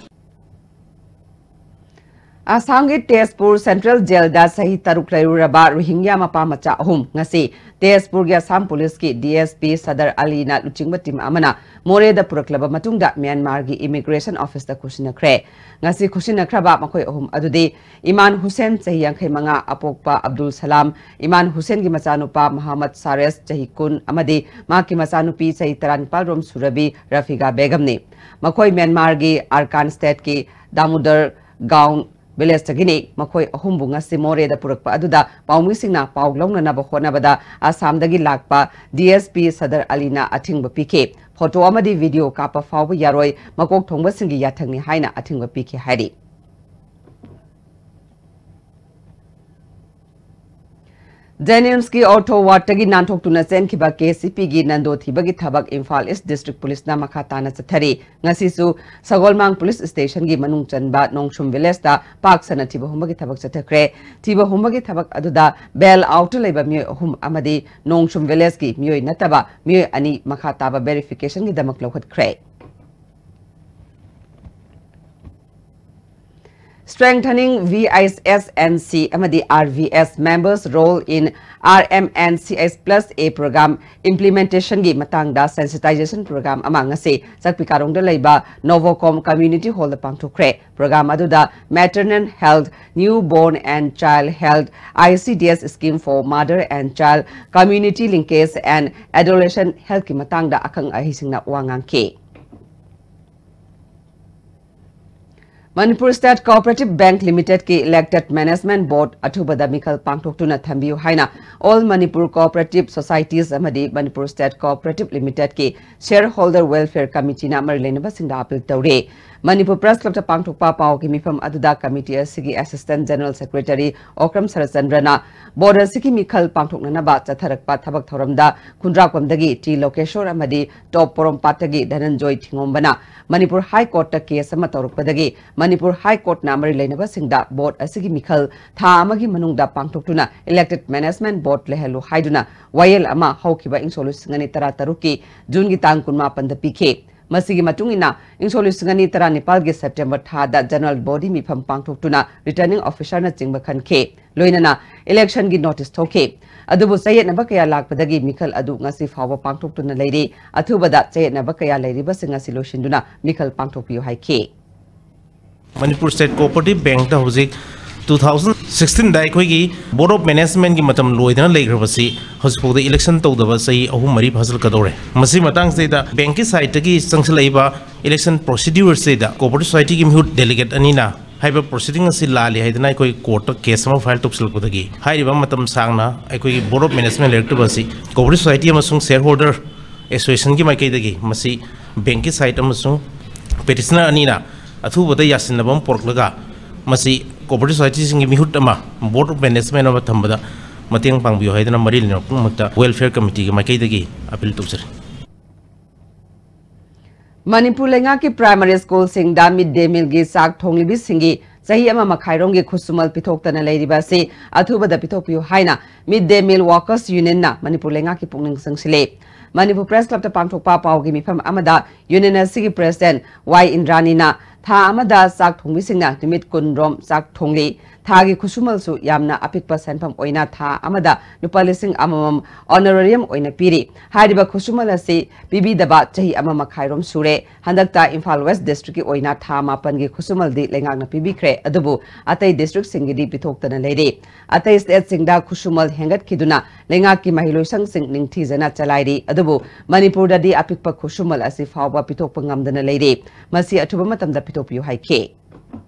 ꯑꯁꯥꯝꯒꯤ ꯇꯦꯖꯄꯨꯔ ꯁꯦꯟꯇ꯭ꯔꯦꯜ ꯖꯦꯜꯗ ꯆꯍꯤ ꯇꯔꯨꯛ ꯂꯩꯔꯨꯔꯕ ꯔꯣꯍꯤꯡꯒ꯭ꯌꯥ ꯃꯄꯥ ꯃꯆꯥ ꯑꯍꯨꯝ ꯉꯁꯤ ꯇꯦꯖꯄꯨꯔꯒꯤ ꯑꯁꯥꯝ ꯄꯨꯂꯤꯁꯀꯤ ꯗꯤ ꯑꯦꯁ ꯄꯤ ꯁꯗꯔ ꯑꯂꯤꯅ ꯂꯨꯆꯤꯡꯕ ꯇꯤꯝ ꯑꯃꯅ ꯃꯣꯔꯦꯗ ꯄꯨꯔꯛꯂꯕ ꯃꯇꯨꯡꯗ ꯃ꯭ꯌꯥꯟꯃꯥꯔꯒꯤ ꯏꯃꯤꯒ꯭ꯔꯦꯁꯟ ꯑꯣꯐꯤꯁꯇ ꯈꯨꯠꯁꯤꯟꯅꯈ꯭ꯔꯦ꯫ ꯉꯁꯤ ꯈꯨꯠꯁꯤꯟꯅꯈ꯭ꯔꯕ ꯃꯈꯣꯏ ꯑꯍꯨꯝ ꯑꯗꯨꯗꯤ ꯏꯃꯥꯟ ꯍꯨꯁꯦꯟ, ꯆꯍꯤ ꯌꯥꯡꯈꯩ ꯃꯉꯥ, ꯑꯄꯣꯛꯄ ꯑꯕꯗꯨꯜ ꯁꯂꯥꯝ, ꯏꯃꯥꯟ ꯍꯨꯁꯦꯟꯒꯤ ꯃꯆꯥꯅꯨꯄꯥ ꯃꯍꯃꯗ ꯁꯥꯔꯦꯁ, ꯆꯍꯤ ꯀꯨꯟ, ꯑꯃꯗꯤ ꯃꯍꯥꯛꯀꯤ ꯃꯆꯥꯅꯨꯄꯤ ꯆꯍꯤ ꯇꯔꯥꯅꯤꯄꯥꯜ ꯔꯣꯝ ꯁꯨꯔꯕꯤ ꯔꯐꯤꯒꯥ ꯕꯦꯒꯝꯅꯤ꯫ ꯃꯈꯣꯏ ꯃ꯭ꯌꯥꯟꯃꯥꯔꯒꯤ ꯑꯔꯀꯥꯟ ꯁ꯭ꯇꯦꯠꯀꯤ ꯗꯥꯃꯨꯗꯔ ꯒꯥꯎꯟ ꯚꯤꯂꯦꯖꯇꯒꯤꯅꯤ꯫ ꯃꯈꯣꯏ ꯑꯍꯨꯝꯕꯨ ꯉꯁꯤ ꯃꯣꯔꯦꯗ ꯄꯨꯔꯛꯄ ꯑꯗꯨꯗ ꯄꯥꯎꯃꯤꯁꯤꯡꯅ ꯄꯥꯎ ꯂꯧꯅꯅꯕ ꯍꯣꯠꯅꯕꯗ ꯑꯁꯥꯝꯗꯒꯤ ꯂꯥꯛꯄ ꯗꯤ ꯑꯦꯁ ꯄꯤ ꯁꯗꯔ ꯑꯂꯤꯅ ꯑꯊꯤꯡꯕ ꯄꯤꯈꯤ꯫ ꯐꯣꯇꯣ ꯑꯃꯗꯤ ꯚꯤꯗꯤꯑꯣ ꯀꯥꯞꯄ ꯐꯥꯎꯕ ꯌꯥꯔꯣꯏ, ꯃꯀꯣꯛ ꯊꯣꯡꯕꯁꯤꯡꯒꯤ ꯌꯥꯊꯪꯅꯤ ꯍꯥꯏꯅ ꯑꯊꯤꯡꯕ ꯄꯤꯈꯤ ꯍꯥꯏꯔꯤ꯫ ꯖꯦꯅꯤꯝꯁꯀꯤ ꯑꯣꯔꯊꯣ ꯋꯥꯔꯗꯇꯒꯤ ꯅꯥꯟꯊꯣꯛꯇꯨꯅ ꯆꯦꯟꯈꯤꯕ ꯀꯦ ꯁꯤ ꯄꯤꯒꯤ ꯅꯟꯗꯣ ꯊꯤꯕꯒꯤ ꯊꯕꯛ ꯏꯝꯐꯥꯜ ꯏꯁ ꯗꯤꯁꯇ꯭ꯔꯤꯛ ꯄꯨꯂꯤꯁꯅ ꯃꯈꯥ ꯇꯥꯅ ꯆꯠꯊꯔꯤ꯫ ꯉꯁꯤꯁꯨ ꯁꯒꯣꯜꯃꯥꯡ ꯄꯨꯂꯤꯁ ꯁ꯭ꯇꯦꯁꯟꯒꯤ ꯃꯅꯨꯡ ꯆꯟꯕ ꯅꯣꯡꯁꯨꯝ ꯚꯤꯂꯦꯖꯇ ꯄꯥꯛ ꯁꯟꯅ ꯊꯤꯕ ꯍꯨꯝꯕꯒꯤ ꯊꯕꯛ ꯆꯠꯊꯈ꯭ꯔꯦ꯫ ꯊꯤꯕ ꯍꯨꯝꯕꯒꯤ ꯊꯕꯛ ꯑꯗꯨꯗ ꯕꯦꯜ ꯑꯥꯎꯠꯇ ꯂꯩꯕ ꯃꯤꯑꯣꯏ ꯑꯍꯨꯝ ꯑꯃꯗꯤ ꯅꯣꯡꯁꯨꯝ ꯚꯤꯂꯦꯖꯀꯤ ꯃꯤꯑꯣꯏ ꯅꯠꯇꯕ ꯃꯤꯑꯣꯏ ꯑꯅꯤ ꯃꯈꯥ ꯇꯥꯕ ꯚꯦꯔꯤꯐꯤꯀꯦꯁꯟꯒꯤꯗꯃꯛ ꯂꯧꯈꯠꯈ꯭ꯔꯦ꯫ Strengthening V I S and C ꯑꯃꯗꯤ R V S members role in R M and C S plus A program implementationꯒꯤ ꯃꯇꯥꯡꯗ sensitization program ꯑꯃ ꯉꯁꯤ ꯆꯛꯄꯤ ꯀꯥꯔꯣꯡꯗ ꯂꯩꯕ Novocom Community Hallꯗ ꯄꯥꯡꯊꯣꯛꯈ꯭ꯔꯦ꯫ Program ꯑꯗꯨꯗ maternal health, newborn and child health, I C D S scheme for mother and child, community linkage and adolescent healthꯀꯤ ꯃꯇꯥꯡꯗ ꯑꯈꯪ ꯑꯍꯩꯁꯤꯡꯅ ꯋꯥ ꯉꯥꯡꯈꯤ꯫ Manipur State Cooperative Bank Limited ꯀꯤ Elected Management Board ꯑꯊꯨꯕꯗ ꯃꯤꯈꯜ ꯄꯥꯡꯊꯣꯛꯇꯨꯅ ꯊꯝꯕꯤꯌꯨ ꯍꯥꯏꯅ All Manipur Cooperative Societies ꯑꯃꯗꯤ Manipur State Cooperative Limited ꯀꯤ Shareholder Welfare Committee ꯅ ꯃꯔꯤ ꯂꯩꯅꯕꯁꯤꯡꯗ appeal ꯇꯧꯔꯦ꯫ ꯃꯅꯤꯄꯨꯔ Press Club ꯇ ꯄꯥꯡꯊꯣꯛꯄ ꯄꯥꯎꯒꯤ ꯃꯤꯐꯝ ꯑꯗꯨꯗ committee ꯑꯁꯤꯒꯤ Assistant General Secretary Okram ꯁꯔꯠꯆꯟꯗ꯭ꯔꯅ board ꯑꯁꯤꯒꯤ ꯃꯤꯈꯜ ꯄꯥꯡꯊꯣꯛꯅꯅꯕ ꯆꯠꯊꯔꯛꯄ ꯊꯕꯛ ꯊꯧꯔꯝꯗ ꯈꯨꯟꯗ꯭ꯔꯥꯛꯄꯝꯗꯒꯤ ꯇꯤ ꯂꯣꯀꯦꯁꯣꯔ ꯑꯃꯗꯤ ꯇꯣꯞ ꯄꯣꯔꯣꯝꯄꯥꯠꯇꯒꯤ ꯙꯅꯟꯖꯣꯏ ꯊꯤꯉꯣꯝꯕꯅ ꯃꯅꯤꯄꯨꯔ High Court ꯇ case ꯑꯃ ꯇꯧꯔꯛꯄꯗꯒꯤ ꯃꯅꯤꯄꯨꯔ High Court ꯅ ꯃꯔꯤ ꯂꯩꯅꯕꯁꯤꯡꯗ board ꯑꯁꯤꯒꯤ ꯃꯤꯈꯜ ꯊꯥ ꯑꯃꯒꯤ ꯃꯅꯨꯡꯗ ꯄꯥꯡꯊꯣꯛꯇꯨꯅ Elected Management Board ꯂꯩꯍꯜꯂꯨ ꯍꯥꯏꯗꯨꯅ ꯋꯥꯌꯦꯜ ꯑꯃ ꯍꯧꯈꯤꯕ ꯏꯪ ꯁꯣꯛ ꯂꯤꯁꯤꯡ ꯑꯅꯤ ꯇꯔꯥ ꯇꯔꯨꯛꯀꯤ ꯖꯨꯟꯒꯤ ꯇꯥꯡ ꯀꯨꯟꯃꯥꯄꯟꯗ ꯄꯤꯈꯤ꯫ ꯃꯁꯤꯒꯤ ꯃꯇꯨꯡ ꯏꯟꯅ ꯏꯪ ꯁꯣꯛ ꯂꯤꯁꯤꯡ ꯑꯅꯤ ꯇꯔꯥꯅꯤꯄꯥꯜꯒꯤ September ꯊꯥꯗ General Body ꯃꯤꯐꯝ ꯄꯥꯡꯊꯣꯛꯇꯨꯅ Returning Officer ꯅꯆꯤꯡꯕ ꯈꯟꯈꯤ꯫ ꯂꯣꯏꯅꯅ election ꯒꯤ notice ꯊꯣꯛꯈꯤ꯫ ꯑꯗꯨꯕꯨ ꯆꯌꯦꯠꯅꯕ ꯀꯌꯥ ꯂꯥꯛꯄꯗꯒꯤ ꯃꯤꯈꯜ ꯑꯗꯨ ꯉꯁꯤ ꯐꯥꯎꯕ ꯄꯥꯡꯊꯣꯛꯇꯨꯅ ꯂꯩꯔꯤ꯫ ꯑꯊꯨꯕꯗ ꯆꯌꯦꯠꯅꯕ ꯀꯌꯥ ꯂꯩꯔꯤꯕꯁꯤꯡ ꯑꯁꯤ ꯂꯣꯏꯁꯤꯟꯗꯨꯅ ꯃꯤꯈꯜ ꯄꯥꯡꯊꯣꯛꯄꯤꯌꯨ ꯍꯥꯏꯈꯤ꯫ Manipur State Cooperative Bank ꯇ ꯍꯧꯖꯤꯛ two thousand sixteen ꯗ ꯑꯩꯈꯣꯏꯒꯤ Board of Management ꯀꯤ ꯃꯇꯝ ꯂꯣꯏꯗꯅ ꯂꯩꯈ꯭ꯔꯕꯁꯤ ꯍꯧꯖꯤꯛꯐꯥꯎꯗ election ꯇꯧꯗꯕ ꯆꯍꯤ ꯑꯍꯨꯝ ꯃꯔꯤ ꯐꯥꯖꯤꯜꯂꯛꯀꯗꯧꯔꯦ꯫ ꯃꯁꯤ ꯃꯇꯥꯡꯁꯤꯗ bank ꯀꯤ side ꯇꯒꯤ ꯆꯪꯁꯤꯜꯂꯛꯏꯕ election procedure ꯁꯤꯗ Cooperative Society ꯒꯤ ꯃꯤꯍꯨꯠ delegate ꯑꯅꯤꯅ ꯍꯥꯏꯔꯤꯕ proceeding ꯑꯁꯤ ꯂꯥꯜꯂꯤ ꯍꯥꯏꯗꯅ ꯑꯩꯈꯣꯏ court ꯇ case ꯑꯃ file ꯇꯧꯁꯤꯜꯂꯛꯄꯗꯒꯤ ꯍꯥꯏꯔꯤꯕ ꯃꯇꯝ ꯁꯥꯡꯅ ꯑꯩꯈꯣꯏꯒꯤ Board of Management ꯂꯩꯔꯛꯇꯕ ꯑꯁꯤ Cooperative Society ꯑꯃꯁꯨꯡ Shareholder Association ꯒꯤ ꯃꯥꯏꯀꯩꯗꯒꯤ ꯃꯁꯤ bank ꯀꯤ side ꯑꯃꯁꯨꯡ petitioner ꯑꯅꯤꯅ ꯑꯊꯨꯕꯗ ꯌꯥꯁꯤꯟꯅꯕ ꯑꯃ ꯄꯨꯔꯛꯂꯒ ꯃꯁꯤ Cooperative Society ꯁꯤꯡꯒꯤ ꯃꯤꯍꯨꯠ ꯑꯃ Board of Management ꯑꯃ ꯊꯝꯕꯗ ꯃꯇꯦꯡ ꯄꯥꯡꯕꯤꯌꯨ ꯍꯥꯏꯗꯅ ꯃꯔꯤ ꯂꯩꯅꯕ ꯄꯨꯝꯅꯃꯛꯇ Welfare Committee ꯒꯤ ꯃꯥꯏꯀꯩꯗꯒꯤ appeal ꯇꯧꯖꯔꯤ꯫ ꯃꯅꯤꯄꯨꯔ ꯂꯩꯉꯥꯛꯀꯤ primary school ꯁꯤꯡꯗ mid day meal ꯒꯤ ꯆꯥꯛ ꯊꯣꯡꯂꯤꯕꯤꯁꯤꯡꯒꯤ ꯆꯍꯤ ꯑꯃ ꯃꯈꯥꯏꯔꯣꯝꯒꯤ ꯈꯨꯠꯁꯨꯃꯜ ꯄꯤꯊꯣꯛꯇꯅ ꯂꯩꯔꯤꯕ ꯑꯁꯤ ꯑꯊꯨꯕꯗ ꯄꯤꯊꯣꯛꯄꯤꯌꯨ ꯍꯥꯏꯅ Mid Day Meal Workers Union ꯅ ꯃꯅꯤꯄꯨꯔ ꯂꯩꯉꯥꯛꯀꯤ ꯄꯨꯛꯅꯤꯡ ꯆꯪꯁꯤꯜꯂꯤ꯫ ꯃꯅꯤꯄꯨꯔ Press Club ꯇ ꯄꯥꯡꯊꯣꯛꯄ ꯄꯥꯎꯒꯤ ꯃꯤꯐꯝ ꯑꯃꯗ union ꯑꯁꯤꯒꯤ president ꯋꯥꯏ ꯏꯟꯗ꯭ꯔꯥꯅꯤꯅ ꯊꯥ ꯑꯃꯗ ꯆꯥꯛ ꯊꯣꯡꯕꯤꯁꯤꯡꯅ ꯅꯨꯃꯤꯠ ꯀꯨꯟ ꯔꯣꯝ ꯆꯥꯛ ꯊꯣꯡꯂꯤ꯫ ꯊꯥꯒꯤ ꯈꯨꯠꯁꯨꯃꯜꯁꯨ ꯌꯥꯝꯅ ꯑꯄꯤꯛꯄ ꯁꯦꯟꯐꯝ ꯑꯣꯏꯅ ꯊꯥ ꯑꯃꯗ ꯂꯨꯄꯥ ꯂꯤꯁꯤꯡ ꯑꯃꯃꯝ honorarium ꯑꯣꯏꯅ ꯄꯤꯔꯤ꯫ ꯍꯥꯏꯔꯤꯕ ꯈꯨꯠꯁꯨꯃꯜ ꯑꯁꯤ ꯄꯤꯕꯤꯗꯕ ꯆꯍꯤ ꯑꯃ ꯃꯈꯥꯏꯔꯣꯝ ꯁꯨꯔꯦ꯫ ꯍꯟꯗꯛꯇ ꯏꯝꯐꯥꯜ West District ꯀꯤ ꯑꯣꯏꯅ ꯊꯥ ꯃꯥꯄꯟꯒꯤ ꯈꯨꯠꯁꯨꯃꯜꯗꯤ ꯂꯩꯉꯥꯛꯅ ꯄꯤꯕꯤꯈ꯭ꯔꯦ, ꯑꯗꯨꯕꯨ ꯑꯇꯩ district ꯁꯤꯡꯒꯤꯗꯤ ꯄꯤꯊꯣꯛꯇꯅ ꯂꯩꯔꯤ꯫ ꯑꯇꯩ state ꯁꯤꯡꯗ ꯈꯨꯠꯁꯨꯃꯜ ꯍꯦꯟꯒꯠꯈꯤꯗꯨꯅ ꯂꯩꯉꯥꯛꯀꯤ ꯃꯍꯩꯂꯣꯏꯁꯪꯁꯤꯡ ꯅꯤꯡꯊꯤꯖꯅ ꯆꯂꯥꯏꯔꯤ, ꯑꯗꯨꯕꯨ ꯃꯅꯤꯄꯨꯔꯗꯗꯤ ꯑꯄꯤꯛꯄ ꯈꯨꯠꯁꯨꯃꯜ ꯑꯁꯤ ꯐꯥꯎꯕ ꯄꯤꯊꯣꯛꯄ ꯉꯝꯗꯅ ꯂꯩꯔꯤ꯫ ꯃꯁꯤ ꯑꯊꯨꯕ ꯃꯇꯝꯗ ꯄꯤꯊꯣꯛꯄꯤꯌꯨ ꯍꯥꯏꯈꯤ꯫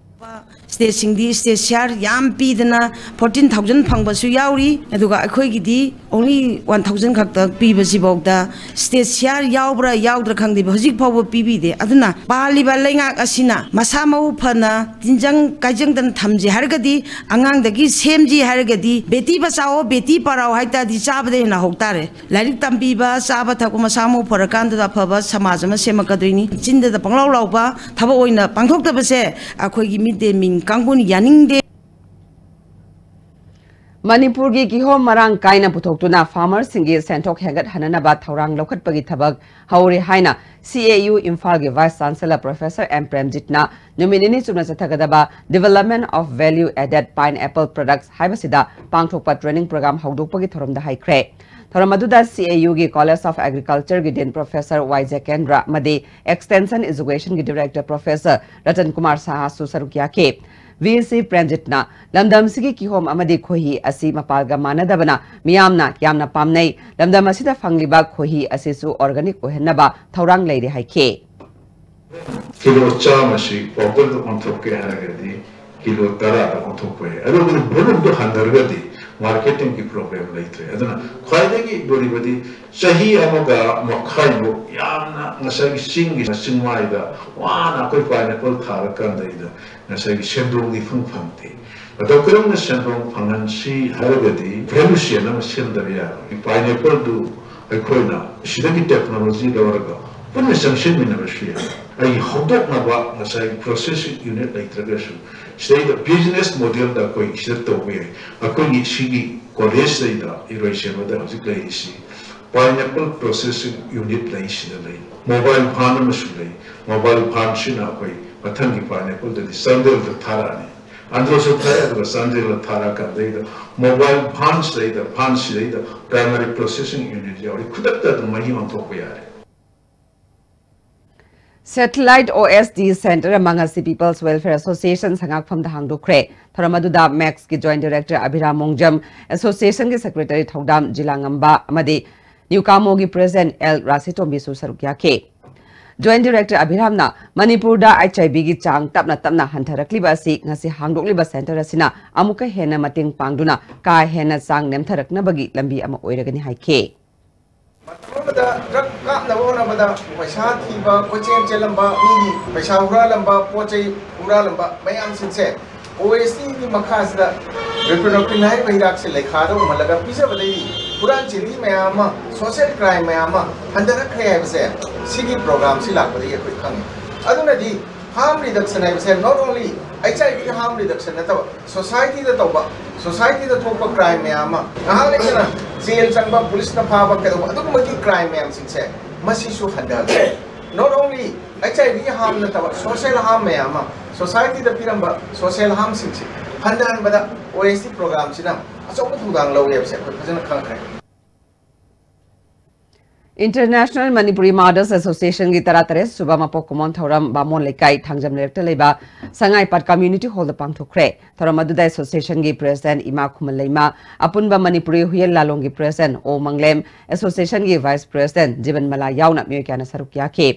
ꯁ꯭ꯇꯦꯠꯁꯤꯡꯗꯤ ꯁ꯭ꯇꯦꯠ ꯁꯤꯌꯥꯔ ꯌꯥꯝ ꯄꯤꯗꯅ ꯐꯣꯔꯇꯤꯟ ꯊꯥꯎꯖꯟ ꯐꯪꯕꯁꯨ ꯌꯥꯎꯔꯤ꯫ ꯑꯗꯨꯒ ꯑꯩꯈꯣꯏꯒꯤꯗꯤ ꯑꯣꯡꯂꯤ ꯋꯥꯟ ꯊꯥꯎꯖꯟ ꯈꯛꯇ ꯄꯤꯕꯁꯤꯐꯥꯎꯗ ꯁ꯭ꯇꯦꯠ ꯁꯤꯌꯥꯔ ꯌꯥꯎꯕ꯭ꯔꯥ ꯌꯥꯎꯗ꯭ꯔꯥ ꯈꯪꯗꯦꯕ, ꯍꯧꯖꯤꯛ ꯐꯥꯎꯕ ꯄꯤꯕꯤꯗꯦ꯫ ꯑꯗꯨꯅ ꯄꯥꯜꯂꯤꯕ ꯂꯩꯉꯥꯛ ꯑꯁꯤꯅ ꯃꯁꯥ ꯃꯎ ꯐꯅ ꯇꯤꯟꯖꯪ ꯀꯥꯏꯖꯪꯗꯅ ꯊꯝꯁꯤ ꯍꯥꯏꯔꯒꯗꯤ, ꯑꯉꯥꯡꯗꯒꯤ ꯁꯦꯝꯁꯤ ꯍꯥꯏꯔꯒꯗꯤ, ꯕꯦꯇꯤ ꯕꯆꯥꯑꯣ ꯕꯦꯇꯤ ꯄꯔꯥꯑꯣ ꯍꯥꯏꯇꯥꯔꯗꯤ ꯆꯥꯕꯗ ꯍꯦꯟꯅ ꯍꯧ ꯇꯥꯔꯦ꯫ ꯂꯥꯏꯔꯤꯛ ꯇꯝꯕꯤꯕ, ꯆꯥꯕ ꯊꯛꯄ, ꯃꯁꯥ ꯃꯎ ꯐꯔꯀꯥꯟꯗꯨꯗ ꯑꯐꯕ ꯁꯃꯥꯖ ꯑꯃ ꯁꯦꯝꯃꯛꯀꯗꯣꯏꯅꯤ꯫ ꯆꯤꯟꯗꯗ ꯄꯪꯂꯥꯎ ꯂꯥꯎꯕ ꯊꯕꯛ ꯑꯣꯏꯅ ꯄꯥꯡꯊꯣꯛꯇꯕꯁꯦ ꯑꯩꯈꯣꯏꯒꯤ ꯃꯤꯠ ꯗꯦ ꯃꯤꯜ ꯀꯥꯡꯕꯨꯅ ꯌꯥꯅꯤꯡꯗꯦ꯫ ꯃꯅꯤꯄꯨꯔꯒꯤ ꯀꯤꯍꯣꯝ ꯃꯔꯥꯡ ꯀꯥꯏꯅ ꯄꯨꯊꯣꯛꯇꯨꯅ ꯐꯥꯔꯃꯔꯁꯤꯡꯒꯤ ꯁꯦꯟꯊꯣꯛ ꯍꯦꯟꯒꯠꯍꯟꯅꯅꯕ ꯊꯧꯔꯥꯡ ꯂꯧꯈꯠꯄꯒꯤ ꯊꯕꯛ ꯍꯧꯔꯦ ꯍꯥꯏꯅ ꯁꯤ ꯑꯦ ꯌꯨ ꯏꯝꯐꯥꯜꯒꯤ ꯚꯥꯏꯁ ꯆꯥꯟꯁꯦꯂꯔ ꯄ꯭ꯔꯣꯐꯦꯁꯔ ꯑꯦꯝ ꯄ꯭ꯔꯦꯝꯖꯤꯠꯅ ꯅꯨꯃꯤꯠ ꯅꯤꯅꯤ ꯆꯨꯞꯅ ꯆꯠꯊꯒꯗꯕ Development of Value Added Pineapple Products ꯍꯥꯏꯕꯁꯤꯗ ꯄꯥꯡꯊꯣꯛꯄ ꯇ꯭ꯔꯦꯅꯤꯡ ꯄ꯭ꯔꯣꯒ꯭ꯔꯥꯝ ꯍꯧꯗꯣꯛꯄꯒꯤ ꯊꯧꯔꯝꯗ ꯍꯥꯏꯈ꯭ꯔꯦ꯫ ꯊꯧꯔꯝ ꯑꯗꯨꯗ ꯁꯤ ꯑꯦ ꯌꯨꯒꯤ College of Agricultureꯒꯤ ꯗꯤꯟ ꯄ꯭ꯔꯣꯐꯦꯁꯔ ꯋꯥꯏ ꯖꯦꯀꯦꯟꯗ꯭ꯔ ꯑꯃꯗꯤ Extension Educationꯒꯤ ꯗꯤꯔꯦꯛꯇꯔ ꯄ꯭ꯔꯣꯐꯦꯁꯔ ꯔꯇꯟ ꯀꯨꯃꯥꯔ ꯁꯍꯥꯁꯨ ꯁꯔꯨꯛ ꯌꯥꯈꯤ꯫ ꯚꯤ ꯁꯤ ꯄ꯭ꯔꯦꯝꯖꯤꯠꯅ ꯂꯝꯗꯝꯁꯤꯒꯤ ꯀꯤꯍꯣꯝ ꯑꯃꯗꯤ ꯈꯣꯏꯍꯤ ꯑꯁꯤ ꯃꯄꯥꯜꯒ ꯃꯥꯟꯅꯗꯕꯅ ꯃꯤꯌꯥꯝꯅ ꯌꯥꯝꯅ ꯄꯥꯝꯅꯩ꯫ ꯂꯝꯗꯝ ꯑꯁꯤꯗ ꯐꯪꯂꯤꯕ ꯈꯣꯏꯍꯤ ꯑꯁꯤꯁꯨ organic ꯑꯣꯏꯍꯟꯅꯕ ꯊꯧꯔꯥꯡ ꯂꯩꯔꯦ ꯍꯥꯏꯈꯤ꯫ ꯀꯤꯂꯣ ꯆꯥꯝꯃꯁꯤ ꯄꯥꯎꯗꯔꯗ ꯑꯣꯟꯊꯣꯛꯀꯦ ꯍꯥꯏꯔꯒꯗꯤ ꯀꯤꯂꯣ ꯇꯔꯥꯗ ꯑꯣꯟꯊꯣꯛꯄ ꯌꯥꯏ꯫ ꯑꯗꯨꯕꯨ volumeꯗꯨ ꯍꯟꯊꯔꯒꯗꯤ marketingꯒꯤ problem ꯂꯩꯇ꯭ꯔꯦ꯫ ꯑꯗꯨꯅ ꯈ꯭ꯋꯥꯏꯗꯒꯤ ꯂꯨꯔꯤꯕꯗꯤ ꯆꯍꯤ ꯑꯃꯒ ꯃꯈꯥꯏꯃꯨꯛ ꯌꯥꯝꯅ ꯉꯁꯥꯏꯒꯤ ꯆꯤꯡꯒꯤ ꯆꯤꯡꯃꯥꯏꯗ ꯋꯥꯅ ꯑꯩꯈꯣꯏ pineapple ꯊꯥꯔꯀꯥꯟꯗꯩꯗ ꯉꯁꯥꯏꯒꯤ ꯁꯦꯟꯗꯣꯡꯗꯤ ꯏꯐꯪ ꯐꯪꯗꯦ꯫ ꯃꯇꯧ ꯀꯔꯝꯅ ꯁꯦꯟꯗꯣꯡ ꯐꯪꯍꯟꯁꯤ ꯍꯥꯏꯔꯒꯗꯤ value chain ꯑꯃ ꯁꯦꯝꯗꯕ ꯌꯥꯔꯣꯏ꯫ Pineappleꯗꯨ ꯑꯩꯈꯣꯏꯅ ꯁꯤꯗꯒꯤ technology ꯂꯧꯔꯒ ꯄꯨꯟꯅ ꯆꯪꯁꯤꯟꯃꯤꯟꯅꯕꯁꯨ ꯌꯥꯏ꯫ ꯑꯩꯒꯤ ꯍꯧꯗꯣꯛꯅꯕ ꯉꯁꯥꯏꯒꯤ processing unit ꯂꯩꯇ꯭ꯔꯒꯁꯨ ꯁꯤꯗꯩꯗ business modelꯗ ꯑꯩꯈꯣꯏ ꯁꯤꯗ ꯇꯧꯕ ꯌꯥꯏ꯫ ꯑꯩꯈꯣꯏꯒꯤ ꯁꯤꯒꯤ collegeꯗꯩꯗ ꯏꯔꯣꯏꯁꯦꯝꯕꯗ ꯍꯧꯖꯤꯛ ꯂꯩꯔꯤꯁꯤ pineapple processing unit ꯂꯩ, ꯁꯤꯗ ꯂꯩ꯫ Mobile van ꯑꯃꯁꯨ ꯂꯩ꯫ Mobile vanꯁꯤꯅ ꯑꯩꯈꯣꯏ ꯃꯊꯪꯒꯤ pineappleꯗꯗꯤ ꯆꯥꯟꯗꯦꯜꯗ ꯊꯥꯔꯛꯑꯅꯤ꯫ ꯑꯟꯗ꯭ꯔꯣꯁꯨ ꯊꯥꯏ, ꯑꯗꯨꯒ ꯆꯥꯟꯗꯦꯜꯗ ꯊꯥꯔꯛꯑꯀꯥꯟꯗꯩꯗ mobile vanꯁꯤꯗꯩꯗ vanꯁꯤꯗꯩꯗ primary processing unit ꯌꯥꯎꯔꯤ, ꯈꯨꯗꯛꯇ ꯑꯗꯨꯝ ꯃꯍꯤ ꯑꯣꯟꯊꯣꯛꯄ ꯌꯥꯔꯦ꯫ Satellite O S D Center ꯑꯃ ꯉꯁꯤ People's Welfare Association ꯁꯉꯥꯛꯐꯝꯗ ꯍꯥꯡꯗꯣꯛꯈ꯭ꯔꯦ꯫ ꯊꯧꯔꯝ ꯑꯗꯨꯗ ꯃꯦꯛꯁꯀꯤ Joint Director ꯑꯕꯤꯔꯥꯝ ꯃꯣꯡꯖꯝ, Associationꯒꯤ Secretary ꯊꯧꯗꯥꯝ ꯖꯤꯂꯥꯉꯝꯕ ꯑꯃꯗꯤ ꯅ꯭ꯌꯨꯀꯥꯃꯣꯒꯤ President ꯑꯦꯜ ꯔꯥꯁꯤꯇꯣꯝꯕꯤꯁꯨ ꯁꯔꯨꯛ ꯌꯥꯈꯤ꯫ Joint Director ꯑꯕꯤꯔꯥꯝꯅ ꯃꯅꯤꯄꯨꯔꯗ ꯑꯩꯆ ꯑꯥꯏ ꯚꯤꯒꯤ ꯆꯥꯡ ꯇꯞꯅ ꯇꯞꯅ ꯍꯟꯊꯔꯛꯂꯤꯕ ꯑꯁꯤ ꯉꯁꯤ ꯍꯥꯡꯗꯣꯛꯂꯤꯕ center ꯑꯁꯤꯅ ꯑꯃꯨꯛꯀ ꯍꯦꯟꯅ ꯃꯇꯦꯡ ꯄꯥꯡꯗꯨꯅ ꯀꯥ ꯍꯦꯟꯅ ꯆꯥꯡ ꯅꯦꯝꯊꯔꯛꯅꯕꯒꯤ ꯂꯝꯕꯤ ꯑꯃ ꯑꯣꯏꯔꯒꯅꯤ ꯍꯥꯏꯈꯤ꯫ ꯃꯇꯝ ꯑꯃꯗ drug ꯀꯥꯞꯅꯕ ꯍꯣꯠꯅꯕꯗ ꯄꯩꯁꯥ ꯊꯤꯕ, ꯀꯣꯏꯆꯦꯟ ꯆꯦꯜꯂꯝꯕ, ꯃꯤꯒꯤ ꯄꯩꯁꯥ ꯍꯨꯔꯥꯜꯂꯝꯕ, ꯄꯣꯠ ꯆꯩ ꯍꯨꯔꯥꯜꯂꯝꯕ ꯃꯌꯥꯝꯁꯤꯡꯁꯦ ꯑꯣ ꯑꯦꯁ ꯇꯤꯒꯤ ꯃꯈꯥꯁꯤꯗ ꯕꯨꯄ꯭ꯔꯣꯄꯤꯌꯟ ꯍꯥꯏꯔꯤꯕ ꯍꯤꯗꯥꯛꯁꯦ ꯂꯩꯈꯥꯗ ꯎꯃꯜꯂꯒ ꯄꯤꯖꯕꯗꯒꯤ ꯍꯨꯔꯥꯟ ꯆꯤꯟꯊꯤ ꯃꯌꯥꯝ ꯑꯃ, social crime ꯃꯌꯥꯝ ꯑꯃ ꯍꯟꯊꯔꯛꯈ꯭ꯔꯦ ꯍꯥꯏꯕꯁꯦ ꯁꯤꯒꯤ programꯁꯤ ꯂꯥꯛꯄꯗꯒꯤ ꯑꯩꯈꯣꯏ ꯈꯪꯉꯤ꯫ ꯑꯗꯨꯅꯗꯤ harm reduction ꯍꯥꯏꯕꯁꯦ not only H I V harm reduction ꯅꯠꯇꯕ societyꯗ ꯇꯧꯕ, societyꯗ ꯊꯣꯛꯄ crime ꯃꯌꯥꯝ ꯑꯃ, ꯉꯥꯏꯍꯥꯛ ꯂꯩꯇꯅ ꯖꯦꯜ ꯆꯪꯕ, ꯄꯨꯂꯤꯁꯅ ꯐꯥꯕ, ꯀꯩꯗꯧꯕ, ꯑꯗꯨꯒꯨꯝꯕꯒꯤ crime ꯃꯌꯥꯝꯁꯤꯡꯁꯦ ꯃꯁꯤꯁꯨ ꯍꯟꯊꯍꯜꯂꯦ꯫ Not only H I V harm ꯅꯠꯇꯕ social harm ꯃꯌꯥꯝ ꯑꯃ, societyꯗ ꯄꯤꯔꯝꯕ social harmꯁꯤꯡꯁꯤ ꯍꯟꯊꯍꯟꯕꯗ ꯑꯣ ꯑꯦꯁ ꯇꯤ programꯁꯤꯅ ꯑꯆꯧꯕ ꯊꯧꯗꯥꯡ ꯂꯧꯋꯦ ꯍꯥꯏꯕꯁꯦ ꯑꯩꯈꯣꯏ ꯐꯖꯅ ꯈꯪꯈ꯭ꯔꯦ꯫ International Manipuri Mothers Associationꯒꯤ ꯇꯔꯥꯇꯔꯦꯠ ꯁꯨꯕ ꯃꯄꯣꯛ ꯀꯨꯝꯑꯣꯟ ꯊꯧꯔꯝ ꯕꯥꯃꯣꯟ ꯂꯩꯀꯥꯏ ꯊꯥꯡꯖꯝ ꯂꯩꯔꯛꯇ ꯂꯩꯕ ꯁꯉꯥꯏꯄꯥꯠ community hallꯗ ꯄꯥꯡꯊꯣꯛꯈ꯭ꯔꯦ꯫ ꯊꯧꯔꯝ ꯑꯗꯨꯗ associationꯒꯤ president ꯏꯃꯥ ꯈꯨꯃꯟ ꯂꯩꯃ, ꯑꯄꯨꯟꯕ ꯃꯅꯤꯄꯨꯔꯤ ꯍꯨꯌꯦꯟ ꯂꯥꯂꯣꯡꯒꯤ president ꯑꯣ ꯃꯪꯂꯦꯝ, associationꯒꯤ vice president ꯖꯤꯕꯟ ꯃꯂꯥ ꯌꯥꯎꯅ ꯃꯤꯑꯣꯏ ꯀꯌꯥꯅ ꯁꯔꯨꯛ ꯌꯥꯈꯤ꯫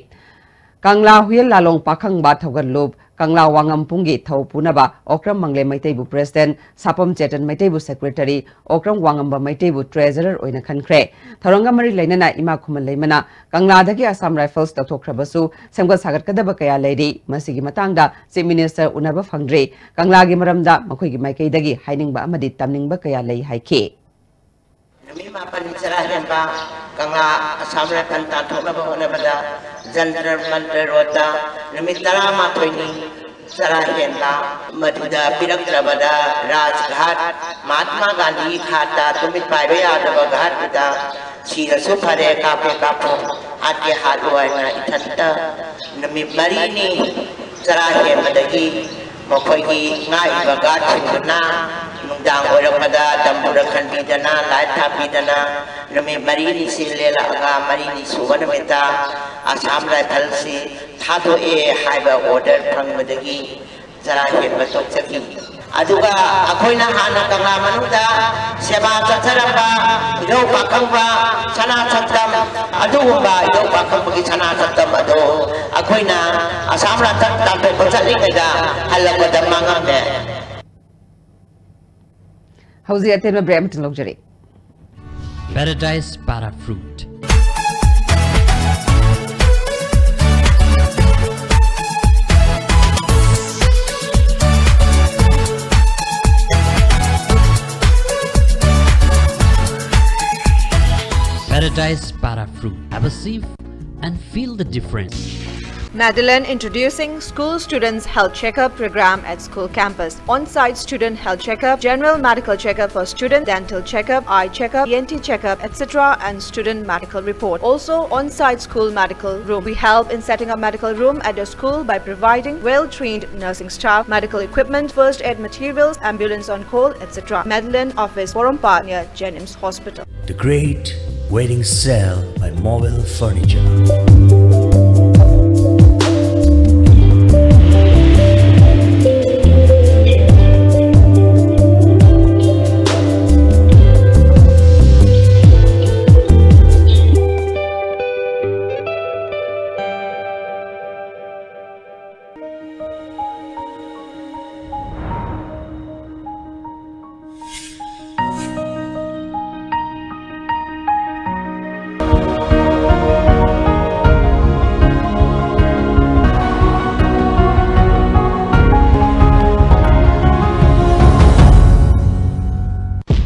ꯀꯪꯂꯥ ꯍꯨꯌꯦꯟ ꯂꯥꯂꯣꯡ ꯄꯥꯈꯪꯕ ꯊꯧꯒꯠꯂꯨꯞ, ꯀꯪꯂꯥ ꯋꯥꯉꯝ ꯄꯨꯡꯒꯤ ꯊꯧ ꯄꯨꯅꯕ Okram ꯃꯪꯂꯦꯝ ꯃꯩꯇꯩꯕꯨ president, ꯁꯥꯄꯝ Chetan ꯃꯩꯇꯩꯕꯨ secretary, Okram ꯋꯥꯉꯝꯕ ꯃꯩꯇꯩꯕꯨ treasurer ꯑꯣꯏꯅ ꯈꯟꯈ꯭ꯔꯦ꯫ ꯊꯧꯔꯝꯒ ꯃꯔꯤ ꯂꯩꯅꯅ ꯏꯃꯥ ꯈꯨꯃꯟ ꯂꯩꯃꯅ ꯀꯪꯂꯥꯗꯒꯤ Assam Rifles ꯂꯧꯊꯣꯛꯈ꯭ꯔꯕꯁꯨ ꯁꯦꯝꯒꯠ ꯁꯥꯒꯠꯀꯗꯕ ꯀꯌꯥ ꯂꯩꯔꯤ, ꯃꯁꯤꯒꯤ ꯃꯇꯥꯡꯗ Chief Minister ꯎꯅꯕ ꯐꯪꯗ꯭ꯔꯤ, ꯀꯪꯂꯥꯒꯤ ꯃꯔꯝꯗ ꯃꯈꯣꯏꯒꯤ ꯃꯥꯏꯀꯩꯗꯒꯤ ꯍꯥꯏꯅꯤꯡꯕ ꯑꯃꯗꯤ ꯇꯝꯅꯤꯡꯕ ꯀꯌꯥ ꯂꯩ ꯍꯥꯏꯈꯤ꯫ ꯅꯨꯃꯤꯠ ꯃꯥꯄꯟ ꯆꯔꯥ ꯍꯦꯟꯕ ꯀꯪꯂꯥ Assam Rifles ꯇꯥꯟꯊꯣꯛꯅꯕ ꯍꯣꯠꯅꯕꯗ ꯖꯟꯇꯔ ꯃꯟꯇꯔ ꯔꯣꯗꯇ ꯅꯨꯃꯤꯠ ꯇꯔꯥꯃꯥꯊꯣꯏꯅꯤ ꯆꯔꯥ ꯍꯦꯟꯕ, ꯃꯗꯨꯗ ꯄꯤꯔꯛꯇ꯭ꯔꯕꯗ ꯔꯥꯖ ꯘꯥꯠ, ꯃꯍꯥꯠꯃꯥ ꯒꯥꯟꯙꯤ ꯘꯥꯠꯇ ꯅꯨꯃꯤꯠ ꯄꯥꯏꯕ ꯌꯥꯗꯕ ꯘꯥꯠꯇꯨꯗ ꯁꯤꯔꯁꯨ ꯐꯔꯦ, ꯀꯥꯞꯀꯦ ꯀꯥꯞꯄꯣ, ꯍꯥꯠꯀꯦ ꯍꯥꯠꯂꯣ ꯍꯥꯏꯅ ꯏꯊꯟꯇ ꯅꯨꯃꯤꯠ ꯃꯔꯤꯅꯤ ꯆꯔꯥ ꯍꯦꯟꯕꯗꯒꯤ ꯃꯈꯣꯏꯒꯤ ꯉꯥꯛꯏꯕ ꯒꯥꯔꯗꯁꯤꯡꯗꯨꯅ ꯅꯨꯡꯗꯥꯡ ꯑꯣꯏꯔꯛꯄꯗ ꯇꯝꯕꯨꯔ ꯈꯟꯕꯤꯗꯅ, ꯂꯥꯏꯠ ꯊꯥꯕꯤꯗꯅ ꯅꯨꯃꯤꯠ ꯃꯔꯤꯅꯤꯁꯤ ꯂꯦꯜꯂꯛꯑꯒ ꯃꯔꯤꯅꯤ ꯁꯨꯕ ꯅꯨꯃꯤꯠꯇ ꯑꯁꯥꯝ ꯔꯥꯏꯐꯜꯁꯤ ꯊꯥꯗꯣꯛꯑꯦ ꯍꯥꯏꯕ order ꯐꯪꯕꯗꯒꯤ ꯆꯔꯥ ꯍꯦꯟꯕ ꯇꯣꯛꯆꯈꯤ꯫ ꯑꯗꯨꯒ ꯑꯩꯈꯣꯏꯅ ꯍꯥꯟꯅ ꯀꯪꯂꯥ ꯃꯅꯨꯡꯗ ꯁꯦꯕꯥ ꯆꯠꯊꯔꯝꯕ ꯏꯙꯧ ꯄꯥꯈꯪꯕ ꯁꯅꯥ ꯁꯛꯇꯝ, ꯑꯗꯨꯒꯨꯝꯕ ꯏꯙꯧ ꯄꯥꯈꯪꯕꯒꯤ ꯁꯅꯥ ꯁꯛꯇꯝ ꯑꯗꯣ ꯑꯩꯈꯣꯏꯅ ꯑꯁꯥꯝ ꯔꯥꯏꯐꯜ ꯇꯥꯟꯊꯣꯛꯄ ꯆꯠꯂꯤꯉꯩꯗ ꯍꯜꯂꯛꯄꯗ ꯃꯥꯡꯉꯝꯃꯦ꯫ ꯍꯧꯖꯤꯛ ꯑꯇꯦꯟꯕ ꯕ꯭ꯔꯦꯛ ꯑꯃꯇꯪ ꯂꯧꯖꯔꯤ꯫ Paradise Para Fruit. Paradise Para Fruit. Have a sip and feel the difference. Madeline introducing School Students Health Checkup program at school campus. On-site student health checkup, general medical checkup for student, dental checkup, eye checkup, E N T checkup, et cetera, and student medical report. Also, on-site school medical room. We help in setting up medical room at your school by providing well-trained nursing staff, medical equipment, first aid materials, ambulance on call, et cetera. Madeline office, Porompat, near JNIMS Hospital. The Great Wedding Sale by Mobile Furniture.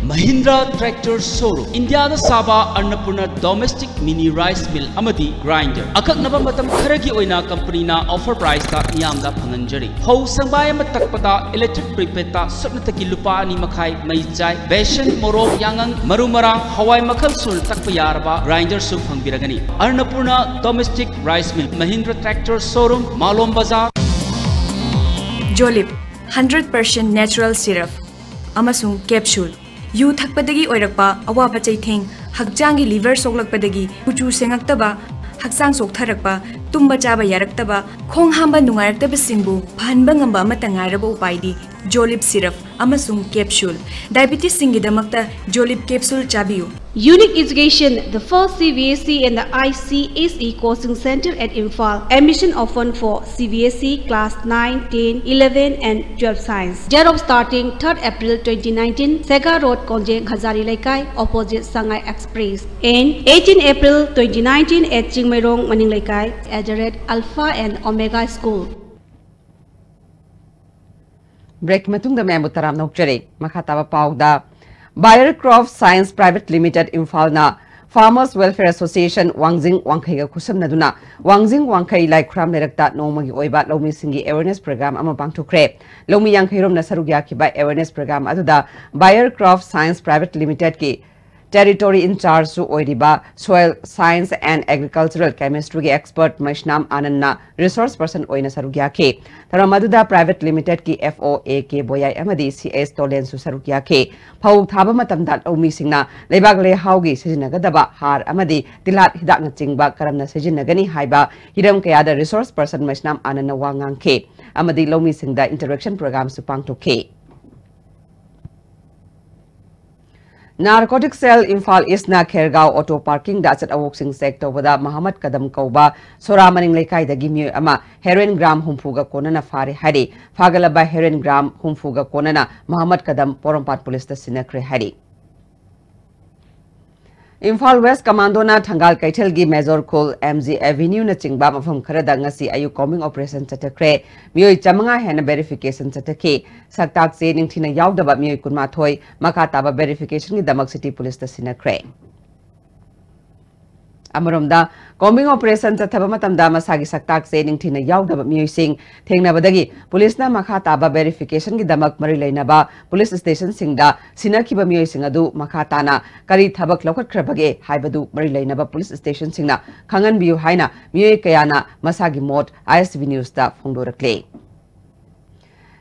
Mahindra Tractor Showroom, ꯏꯟꯗꯤꯌꯥꯗ ꯁꯥꯕ ꯑꯟꯅꯄꯨꯔꯅ domestic ꯃꯤꯅꯤ rice meal ꯑꯃꯗꯤ grinder. ꯑꯀꯛꯅꯕ ꯃꯇꯝ ꯈꯔꯒꯤ ꯑꯣꯏꯅ ꯀꯝꯄꯅꯤꯅ offer ꯄ꯭ꯔꯥꯏꯁꯇ ꯃꯤꯌꯥꯝꯗ ꯐꯪꯍꯟꯖꯔꯤ꯫ ꯐꯧ ꯁꯪꯕꯥꯏ ꯑꯃ ꯇꯛꯄꯗ ꯏꯂꯦꯛꯇ꯭ꯔꯤꯛ ꯄ꯭ꯔꯤꯄꯦꯗꯇ ꯁꯨꯞꯅꯇꯒꯤ ꯂꯨꯄꯥ ꯑꯅꯤ ꯃꯈꯥꯏ ꯃꯩ ꯆꯥꯏ꯫ ꯕꯦꯁꯟ, ꯃꯣꯔꯣꯛ, ꯌꯥꯉꯪ, ꯃꯔꯨ ꯃꯔꯥꯡ, ꯍꯋꯥꯏ ꯃꯈꯜ ꯁꯨꯅ ꯇꯛꯄ ꯌꯥꯔꯕ ꯒ꯭ꯔꯥꯏꯟꯗꯔꯁꯨ ꯐꯪꯕꯤꯔꯒꯅꯤ꯫ ꯑꯟꯅꯄꯨꯔꯅ domestic rice mill, Mahindra tractor showroom, Malom bazar. Jolip hundred percent natural syrup ꯑꯃꯁꯨꯡ ꯀꯦꯞꯁꯨꯜ꯫ ꯌꯨ ꯊꯛꯄꯗꯒꯤ ꯑꯣꯏꯔꯛꯄ ꯑꯋꯥꯕ ꯆꯩꯊꯦꯡ, ꯍꯛꯆꯥꯡꯒꯤ ꯂꯤꯚꯔ ꯁꯣꯛꯂꯛꯄꯗꯒꯤ ꯀꯨꯆꯨ ꯁꯦꯡꯉꯛꯇꯕ, ꯍꯛꯆꯥꯡ ꯆꯣꯛꯊꯔꯛꯄ, ꯇꯨꯝꯕ ꯆꯥꯕ ꯌꯥꯔꯛꯇꯕ, ꯈꯣꯡ ꯍꯥꯝꯕ ꯅꯨꯡꯉꯥꯏꯔꯛꯇꯕꯁꯤꯡꯕꯨ ꯐꯍꯟꯕ ꯉꯝꯕ ꯑꯃꯠꯇ ꯉꯥꯏꯔꯕ ꯎꯄꯥꯏꯗꯤ ꯖꯣꯂꯤꯞ ꯁꯤꯔꯞ ꯑꯃꯁꯨꯡ ꯀꯦꯞꯁꯨꯜ꯫ ꯗꯥꯏꯕꯤꯇꯤꯁꯁꯤꯡꯒꯤꯗꯃꯛꯇ ꯖꯣꯂꯤꯞ ꯀꯦꯞꯁꯨꯜ ꯆꯥꯕꯤꯌꯨ꯫ Unique Education, the first C B S E and the I C S E coaching center at Imphal. Admission open for C B S E class nine, ten, eleven and twelve science. Date of starting third April twenty nineteen, Sega Road, Kongjeng Hazari Leikai, opposite Sangai Express. And eighteen April twenty nineteen at Chingmeirong Maning Leikai, at the red Alpha and Omega School. Break ꯃꯇꯨꯡꯗ ꯃꯌꯥꯝꯕꯨ ꯇꯔꯥꯝꯅ ꯑꯣꯛꯆꯔꯤ꯫ ꯃꯈꯥ ꯇꯥꯕ ꯄꯥꯎꯗ, Bayer Crop Science Private Limited ꯏꯝꯐꯥꯜꯅ Farmers Welfare Association ꯋꯥꯡꯖꯤꯡ ꯋꯥꯡꯈꯩꯒ ꯈꯨꯠꯁꯝꯅꯗꯨꯅ ꯋꯥꯡꯖꯤꯡ ꯋꯥꯡꯈꯩ ꯂꯥꯏꯈꯨꯔꯥꯝ ꯂꯩꯔꯛꯇ ꯅꯣꯡꯃꯒꯤ ꯑꯣꯏꯕ ꯂꯧꯃꯤꯁꯤꯡꯒꯤ awareness program ꯑꯃ ꯄꯥꯡꯊꯣꯛꯈ꯭ꯔꯦ꯫ ꯂꯧꯃꯤ ꯌꯥꯡꯈꯩꯔꯣꯝꯅ ꯁꯔꯨꯛ ꯌꯥꯈꯤꯕ awareness program ꯑꯗꯨꯗ Bayer Crop Science Private Limitedꯀꯤ territory in chargeꯁꯨ ꯑꯣꯏꯔꯤꯕ Soil Science and Agricultural Chemistryꯒꯤ expert Meisnam ꯑꯥꯅꯟꯅ resource person ꯑꯣꯏꯅ ꯁꯔꯨꯛ ꯌꯥꯈꯤ꯫ ꯊꯧꯔꯝ ꯑꯗꯨꯗ Private Limitedꯀꯤ F O A K ꯕꯣꯌꯥꯏ ꯑꯃꯗꯤ C S ꯇꯣꯂꯦꯟꯁꯨ ꯁꯔꯨꯛ ꯌꯥꯈꯤ꯫ ꯐꯧ ꯊꯥꯕ ꯃꯇꯝꯗ ꯂꯧꯃꯤꯁꯤꯡꯅ ꯂꯩꯕꯥꯛ ꯂꯩꯍꯥꯎꯒꯤ ꯁꯤꯖꯤꯟꯅꯒꯗꯕ ꯍꯥꯔ ꯑꯃꯗꯤ ꯇꯤꯜꯍꯥꯠ ꯍꯤꯗꯥꯛꯅꯆꯤꯡꯕ ꯀꯔꯝꯅ ꯁꯤꯖꯤꯟꯅꯒꯅꯤ ꯍꯥꯏꯕ ꯍꯤꯔꯝ ꯀꯌꯥꯗ resource person ꯃꯩꯁꯅꯥꯝ ꯑꯥꯅꯟꯅ ꯋꯥ ꯉꯥꯡꯈꯤ ꯑꯃꯗꯤ ꯂꯧꯃꯤꯁꯤꯡꯗ interaction programꯁꯨ ꯄꯥꯡꯊꯣꯛꯈꯤ꯫ Narcotic Cell Imphal Eastꯅ ꯈꯦꯔꯒꯥꯎ auto parkingꯗ ꯑꯆꯠ ꯑꯋꯣꯛꯁꯤꯡ check ꯇꯧꯕꯗ ꯃꯍꯃꯗ ꯀꯗꯝ ꯀꯧꯕ ꯁꯣꯔꯥ ꯃꯅꯤꯡ ꯂꯩꯀꯥꯏꯗꯒꯤ ꯃꯤꯑꯣꯏ ꯑꯃ heroin gram ꯍꯨꯝꯐꯨꯒ ꯀꯣꯟꯅꯅ ꯐꯥꯔꯦ ꯍꯥꯏꯔꯤ꯫ ꯐꯥꯒꯠꯂꯕ heroin gram ꯍꯨꯝꯐꯨꯒ ꯀꯣꯟꯅꯅ ꯃꯍꯃꯗ ꯀꯗꯝ ꯄꯣꯔꯣꯝꯄꯥꯠ ꯄꯨꯂꯤꯁꯇ ꯁꯤꯟꯅꯈ꯭ꯔꯦ ꯍꯥꯏꯔꯤ꯫ ꯏꯝꯐꯥꯜ West Commandoꯅ ꯊꯪꯒꯥꯜ ꯀꯩꯊꯦꯜꯒꯤ ꯃꯦꯖꯣꯔ ꯈꯨꯜ, M G Avenueꯅꯆꯤꯡꯕ ꯃꯐꯝ ꯈꯔꯗ ꯉꯁꯤ ꯑꯌꯨꯛ combing operation ꯆꯠꯊꯈ꯭ꯔꯦ꯫ ꯃꯤꯑꯣꯏ ꯆꯥꯃꯉꯥ ꯍꯦꯟꯅ verification ꯆꯠꯊꯈꯤ꯫ ꯁꯛꯇꯥꯛ ꯆꯦ ꯅꯤꯡꯊꯤꯅ ꯌꯥꯎꯗꯕ ꯃꯤꯑꯣꯏ ꯀꯨꯟꯃꯥꯊꯣꯏ ꯃꯈꯥ ꯇꯥꯕ verificationꯒꯤꯗꯃꯛ city ꯄꯨꯂꯤꯁꯇ ꯁꯤꯟꯅꯈ꯭ꯔꯦ꯫ ꯑꯃꯔꯣꯝꯗ, combing operation ꯆꯠꯊꯕ ꯃꯇꯝꯗ ꯃꯁꯥꯒꯤ ꯁꯛꯇꯥꯛ ꯆꯦ ꯅꯤꯡꯊꯤꯅ ꯌꯥꯎꯗꯕ ꯃꯤꯑꯣꯏꯁꯤꯡ ꯊꯦꯡꯅꯕꯗꯒꯤ ꯄꯨꯂꯤꯁꯅ ꯃꯈꯥ ꯇꯥꯕ verificationꯒꯤꯗꯃꯛ ꯃꯔꯤ ꯂꯩꯅꯕ ꯄꯨꯂꯤꯁ stationꯁꯤꯡꯗ ꯁꯤꯟꯅꯈꯤꯕ ꯃꯤꯑꯣꯏꯁꯤꯡ ꯑꯗꯨ ꯃꯈꯥ ꯇꯥꯅ ꯀꯔꯤ ꯊꯕꯛ ꯂꯧꯈꯠꯈ꯭ꯔꯕꯒꯦ ꯍꯥꯏꯕꯗꯨ ꯃꯔꯤ ꯂꯩꯅꯕ ꯄꯨꯂꯤꯁ stationꯁꯤꯡꯅ ꯈꯪꯍꯟꯕꯤꯌꯨ ꯍꯥꯏꯅ ꯃꯤꯑꯣꯏ ꯀꯌꯥꯅ ꯃꯁꯥꯒꯤ ꯃꯣꯠ I S T V Newsꯇ ꯐꯣꯡꯗꯣꯔꯛꯂꯤ꯫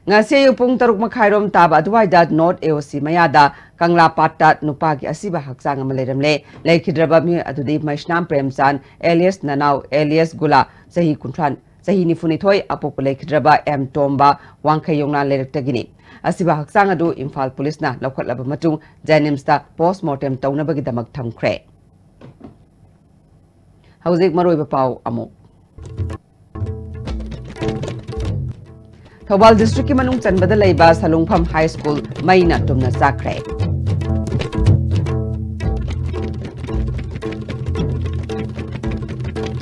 ꯉꯁꯤ ꯑꯌꯨꯛ ꯄꯨꯡ ꯇꯔꯨꯛ ꯃꯈꯥꯏꯔꯣꯝ ꯇꯥꯕ ꯑꯗꯨꯋꯥꯏꯗ ꯅꯣꯔꯠ ꯑꯦ ꯑꯣ ꯁꯤ ꯃꯌꯥꯗ ꯀꯪꯂꯥ ꯄꯥꯠꯇ ꯅꯨꯄꯥꯒꯤ ꯑꯁꯤꯕ ꯍꯛꯆꯥꯡ ꯑꯃ ꯂꯩꯔꯝꯂꯦ꯫ ꯂꯩꯈꯤꯗ꯭ꯔꯕ ꯃꯤꯑꯣꯏ ꯑꯗꯨꯗꯤ ꯃꯩꯁꯅꯥꯝ ꯄ꯭ꯔꯦꯝꯆꯥꯟ ꯑꯦꯂꯤꯌꯁ ꯅꯅꯥꯎ ꯑꯦꯂꯤꯌꯁ ꯒꯨꯂꯥ, ꯆꯍꯤ ꯀꯨꯟꯊ꯭ꯔꯥ, ꯆꯍꯤ ꯅꯤꯐꯨꯅꯤꯊꯣꯏ, ꯑꯄꯣꯛꯄ ꯂꯩꯈꯤꯗ꯭ꯔꯕ ꯑꯦꯝ ꯇꯣꯝꯕ, ꯋꯥꯡꯈꯩ ꯌꯣꯡꯅꯥ ꯂꯩꯔꯛꯇꯒꯤꯅꯤ꯫ ꯑꯁꯤꯕ ꯍꯛꯆꯥꯡ ꯑꯗꯨ ꯏꯝꯐꯥꯜ ꯄꯨꯂꯤꯁꯅ ꯂꯧꯈꯠꯂꯕ ꯃꯇꯨꯡ ꯖꯦꯅꯤꯝꯁꯇ ꯄꯣꯁꯃꯣꯔꯇꯦꯝ ꯇꯧꯅꯕꯒꯤꯗꯃꯛ ꯊꯝꯈ꯭ꯔꯦ꯫ ꯍꯧꯖꯤꯛ ꯃꯔꯨꯑꯣꯏꯕ ꯄꯥꯎ ꯑꯃꯨꯛ꯫ ꯊꯧꯕꯥꯜ ꯗꯤꯁꯇ꯭ꯔꯤꯛꯀꯤ ꯃꯅꯨꯡ ꯆꯟꯕꯗ ꯂꯩꯕ ꯁꯂꯨꯡꯐꯝ ꯍꯥꯏ ꯁ꯭ꯀꯨꯜ ꯃꯩꯅ ꯇꯨꯝꯅ ꯆꯥꯛꯈ꯭ꯔꯦ꯫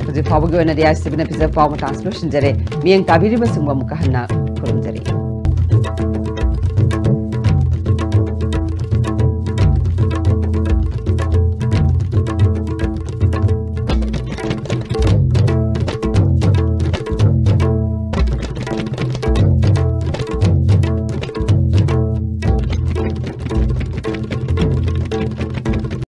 ꯍꯧꯖꯤꯛ ꯐꯥꯎꯕꯒꯤ ꯑꯣꯏꯅꯗꯤ ꯑꯥꯏ ꯁꯤ ꯕꯤꯅ ꯄꯤꯖꯕ ꯄꯥꯎ ꯃꯇꯥꯡꯁꯤ ꯂꯣꯏꯁꯤꯟꯖꯔꯦ꯫ ꯃꯤꯠꯌꯦꯡ ꯇꯥꯕꯤꯔꯤꯕꯁꯤꯡꯕꯨ ꯑꯃꯨꯛꯀ ꯍꯟꯅ ꯈꯨꯔꯨꯝꯖꯔꯤ꯫